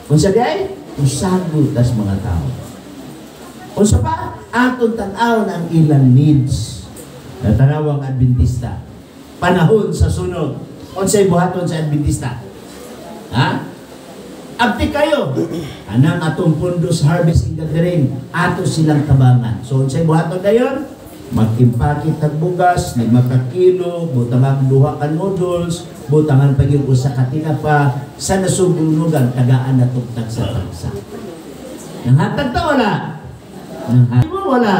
Unsa diay? Usago tas mga tao. Unsa pa? Atong tan-awon ang ilang needs. Natanawang Adventista. Panahon sa sunog. Unsay buhaton sa Adventista? Ha? Abti kayo. Anang atong pundo sa harvest and gathering, ato silang tabangan. So unsay buhaton dayon? Mag-impake tag bugas, 5 ka kilo, butangan duha ka noodles, butangan pa yung usa ka tinapa, sa nasubunugan, tagaan na tug tagsa-tagsa. Nanghatag ta wala? Nanghatag mo wala?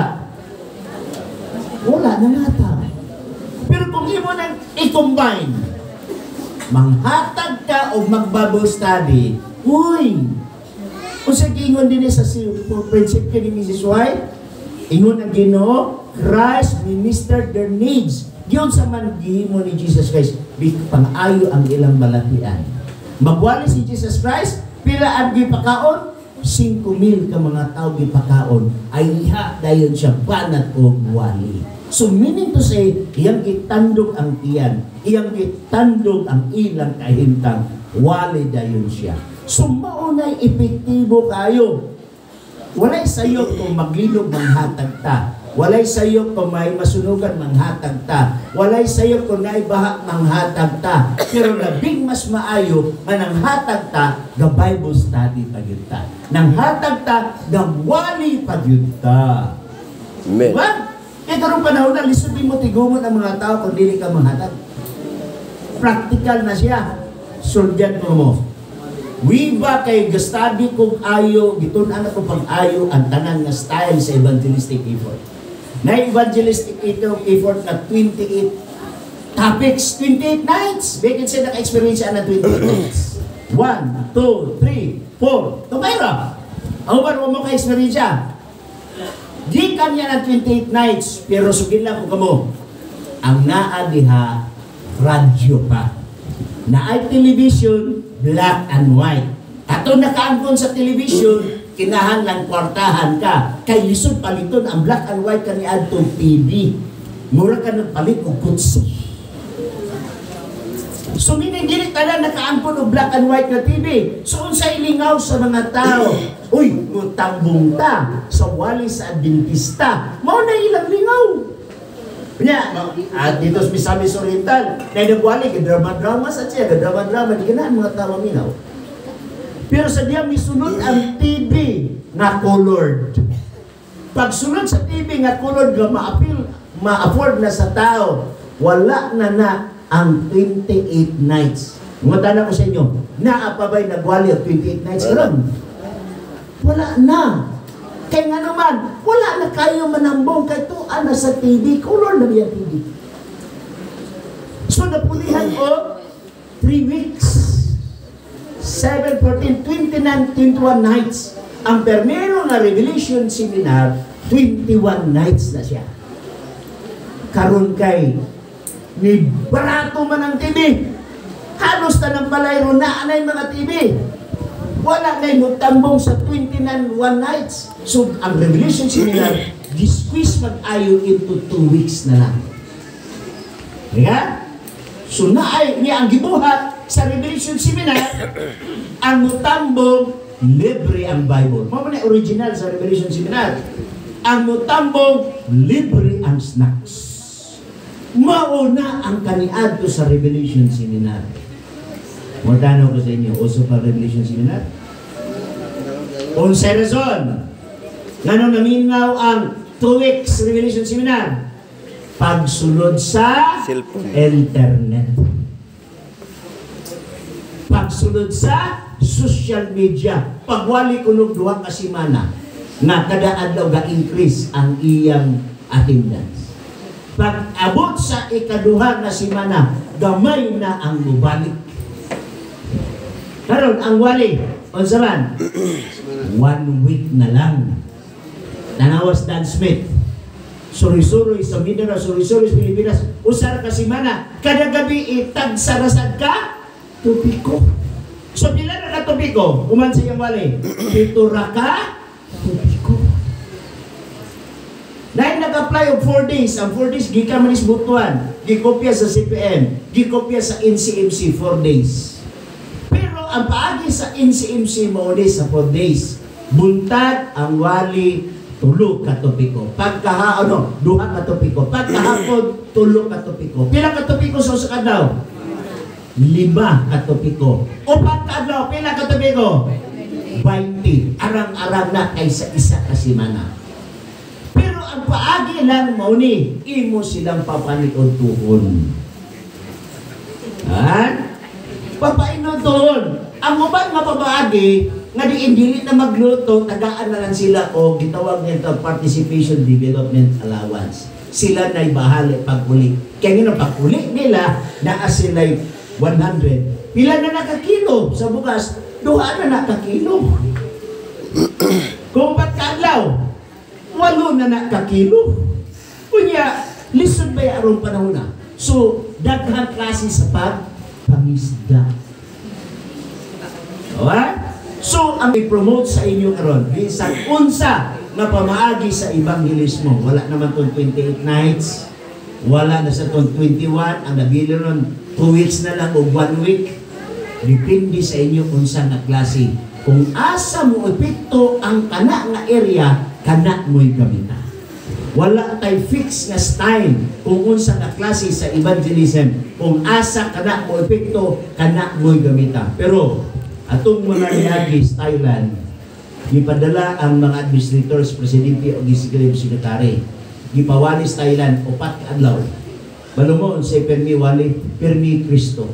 Wala, nanghatag. Pero kung imo nang i-combine, manghatag ka o mag-Bible study, uy, unsa giingon dinhi sa si prinsipyo ni Mrs. White? Ingon ang Ginoo, Christ ministered their needs. Giunsa man gihimo ni Jesus Christ, pang-ayo ang ilang balatian. Magwali si Jesus Christ, pila ang gipakaon? 5,000 ka mga tao gipakaon. Ay iha dayon siya banat og wali. So meaning to say, iyang gitandog ang tiyan, iyang gitandog ang ilang kahimtang, wali dayon siya. So maunay epektibo kayo. Walay sayop kung maglinog, manghatag ta. Walay sayop kung may masunugan, manghatag ta. Walay sayop kung naibaha, manghatag ta. Pero labing mas maayo nga nanghatag ta, ga Bible study pa gyud ta. Nanghatag ta, ga wali pa gyud ta. Amen. Diba? Kaya karong panahon na lisod mo tigumon ang mga tao kung dili ka manghatag. Practical na siya. Suldian mo mo. Wiba kay gastudy kog ayo, gitun-an ako pag-ayo ang tanan nga style sa evangelistic effort. Na evangelistic effort na 28 topics, 28 nights. Bakit siya naka-experience siya ng 28 nights? 1, 2, 3, 4. Tumay ra. Ang uban mo ka-experience siya. Gikan niya ng 28 nights, pero sugin lang ko kamo. Ang naa diha, radyo pa. Naay television, black and white. Ato nakaangkon sa television, kinahanglan kwartahan ka. Kay lisod paliton ang black and white kaniadtong TV. Mura ka nagpalit og kutsi. So meaning dili tanan nakaangkon og black and white nga TV. So unsay lingaw sa mga tao? Uy, mutambong ta sa wali sa Adventista. Mao na ilang lingaw. Nya, at dito sa Misamis Oriental, na nagwali, drama-drama sa siya, drama-drama, di ganaan mga tao minaw. Pero sa diya misunod ang TV nga colored. Pagsunod sa TV nga colored nga ma-appeal, ma-afford na sa tao, wala na na ang 28 nights. Mangutana ko sa inyo, naa pa ba'y nagwali og 28 nights karon? Wala na. Kaya nga naman, wala na kayo manambong kay tuan na sa TV, color na biya TV. So napulihan og 3 weeks. 7, 14, 29, 21 nights. Ang permero nga Revelation Seminar, 21 nights na siya. Karon kay ni barato man ang TV. Halos tanang balay ron na anay mga TV. Wala na mutambong sa 29 one nights. So ang Revelation Seminar, gi-squeeze mag-ayo into 2 weeks na lang. Diba? So naay niya ang gibuhat sa Revelation Seminar, ang mutambong libre ang Bible. Mao man original sa Revelation Seminar. Ang mutambong libre ang snacks. Mauna ang kaniadto sa Revelation Seminar. Mutanaw ko sa inyo, uso pa Revelation Seminar? Unsay rason? Ngano naminaw ang 2 weeks Revelation Seminar? Pagsulod sa cellphone. Internet. Pagsulod sa social media. Pagwali kunog 2 ka semana na kada adlaw ga-increase ang iyang attendance. Pag abot sa ikaduha nga semana, gamay na ang mubalik. Karon ang wali, unsa man? One week na lang. Tanawas Dan Smith. Suroy-suroy sa Mindanao, suroy-suroy sa Pilipinas, usa ra ka semana, kada gabi itagsa ra sad ka tupiko. So pila na ka tupiko? Human sa iyang wali. 7 ra ka tupiko. Dahil nag-apply og 4 days, ang 4 days gikan man is Butuan, gikopya sa CPM, gikopya sa NCMC 4 days. Pero ang paagi sa NCMC mao ni sa 4 days. Buntag ang wali, tulo ka topiko. Pagkaha ano, duha ka topiko. Pagkahapon, tulo ka topiko. Pila ka topiko sa usa ka adlaw? Lima ka topiko. Upat ka adlaw, pila ka topiko? 20. Arang-arang na kaysa isa ka semana. Pero ang paagi lang mao ni imo silang papanikod-tuhon. Ha? Papainod-tuhon. Ang uban nga papaagi, nga diin dili na magluto, tagaan na lang sila o gitawag nito Participation Development Allowance. Sila na'y bahali pag-uli. Kaya nga pag-uli nila, naa sila'y 100. Pila na nakakilo sa bugas? Duha na nakakilo. Kung ba't kaadlaw, 8 na nakakilo. Kunya, lisod ba yung arong panahon na? So, daghang klase sa pagpangisda. Okay? So, ang i-promote sa inyo karon, bisan unsa nga pamaagi sa ebanghelismo. Wala naman tong 28 nights, wala na sa tong 21, ang nabili ron 2 weeks na lang o 1 week. Depende sa inyo unsa nga klase. Kung asa mo epekto ang kana nga area, kana mo'y gamita. Wala tay fix nga style kung unsa nga klase sa evangelism. Kung asa kana mo epekto, kana mo'y gamita. Pero atong mga niagi sa Thailand, gipadala ang mga administrators, presidente o executive secretary. Gipawali sa Thailand, 4 ka adlaw. Balo mo, unsay permi wali, permi Kristo.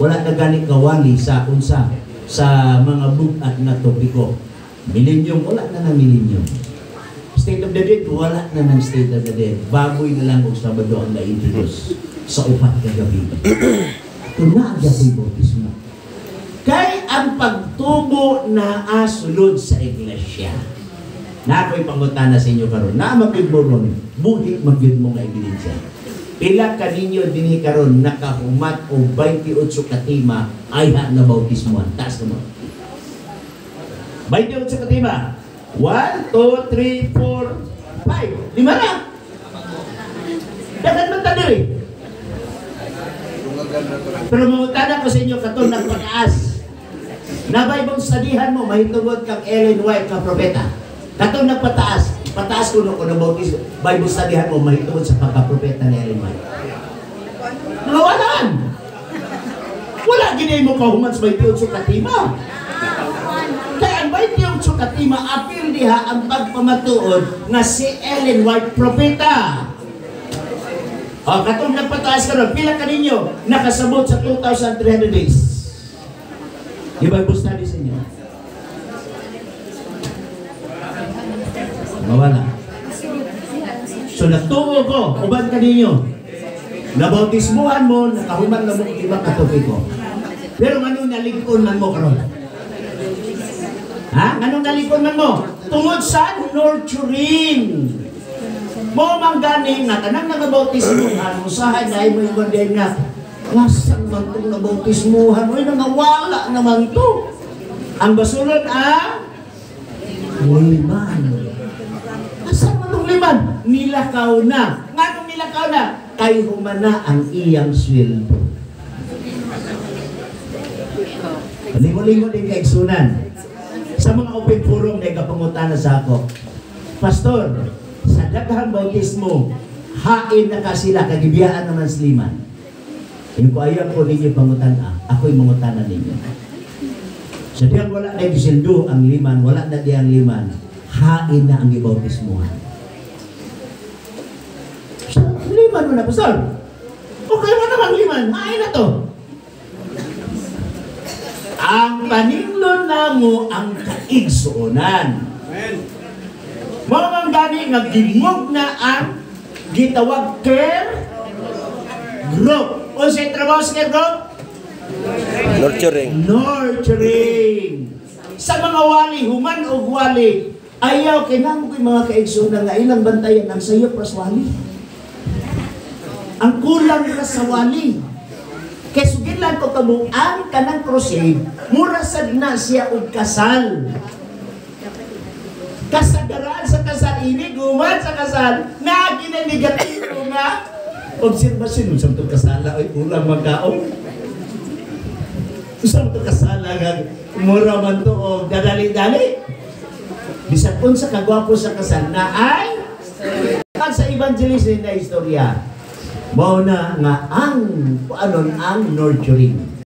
Wala na gani kawali sa unsa sa mga bugat nga topiko. Millennium, wala na ng millennium. State of the Dead, wala na ng State of the Dead. Bagoy na lang og Sabado ang na-introduce sa 4 ka gabi. Ito na ang gyapoy bautismo. Kay ang pagtubo na sulod sa iglesia. Na ako'y pangutana sa inyo karon. Na magyud mo ron, buhi magyud mo nga ebidensya. Pila kaninyo dinhi karon nakahumat og 28 ka tema ay ha na bautismohan? Taas na mo. 28 ka tema. 1, 2, 3, 4, 5. Lima na. Daghan man ta diri. Pero mangutana ko sa inyo katong nagpataas. Na Bible studyhan mo mahitungod kang Ellen White nga propeta. Katong nagpataas, pataas kuno ko na bautismo. Bible studyhan mo mahitungod sa pagka-propeta ni Ellen White. Nawalan. Wala gini mo kahuman sa 28 ka tema. Kaya ang 28 ka tema apil diha ang pagpamatuod nga si Ellen White propeta. O, katong nagpataas karon, pila kaninyo nakasabot sa 2,300 days? Di Bible study sa inyo? Mawala. So nagtuo ko, uban kaninyo. Nabautismuhan mo, nakahuman na mo ibang katopiko. Pero nganong nalikon man mo karon? Ha? Nganong nalikon man mo? Tungod sa nurturing. Mo man gani nga tanang nagabautismuhan, usahay na mo yung din nga lasang man tong nabautismuhan, oy nangawala naman to. Ang basulon ang liman. Asa man tong liman? Nilakaw na. Nganong nilakaw na? Kay humana ang iyang sweldo. Lingo-lingo din kaigsunan. Sa mga open forum na kapangutana sa ako, Pastor, sa daghang bautismo, hain na ka sila, kagibiyaan naman sa liman. Yung ko ayaw ko ninyo pangutana, ako'y mangutana ninyo. Sa diyang wala na gisildo ang liman, wala na diyang liman, hain na ang ibautismohan. So, liman mo na, Pastor. Okay mo naman liman, hain na to. Ang paninglon namo ang kaigsuonan. Amen. Mao man gani nga gimog na ang gitawag care group. Unsay trabaho sa care group? Nurturing. Nurturing. Sa mga wali, human og wali, ayaw kay namo koy mga kaigsuonan nga ilang bantayan ang sayop ra sa wali. Ang kulang ra sa wali. Kay sugidlan ko kamo ang kanang crusade, mura sad na siya og kasal. Kasagaraan sa kasal, ini guman sa kasal, naagi na negatibo nga obserbasyon sa itong kasala, ay kulang magkaon. Unsa to kasala nga mura man to og dadali-dali? Bisan unsa kagwapo sa kasal na ay sa evangelism na istorya. Mao na nga ang anon ang nurturing.